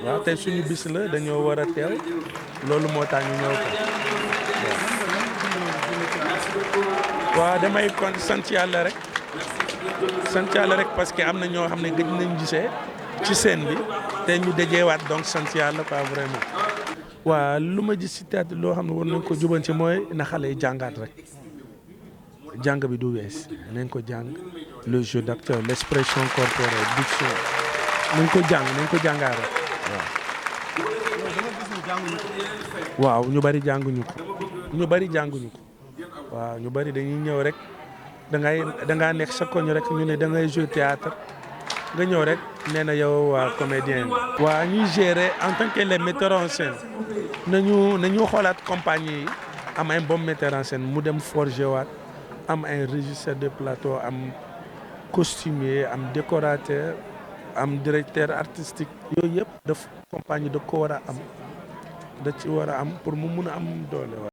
waaw tey suñu bis la dañoo war a teew loolu moo tax ñu ñëw ko waaw damay kon sant yàlla rek parce que am na ñoo xam ne gëj nañ gisee ci scène bi te ñu dajeewaat donc sant yàlla quoi vraiment. waa lu ma gis si théâtre loo xam ne war nañ ko juban ci mooy na xale yi jàngaat rek jàng bi du wees nañ ko jàng le jeu d'acteur l'expression corporelle diction nañ ko jàngaat rek waaw ñu bari jànguñu ko waaw ñu bari dañuy ñëw rek da ngaa nekk sa koñ rek ñu ne da ngay jouer théâtre nga ñëw rek nee na yow waa comédien bi. waa ñuy gérer en tant que les metteurs en scène nañu xoolaat compagnie yi am un bon metteur en scène mu dem forger waat am un régisseur de plateau am costumier am décorateur am directeur artistique yooyu yëpp daf compagnie da ko war a am da ci war a am pour mu mun a am doole.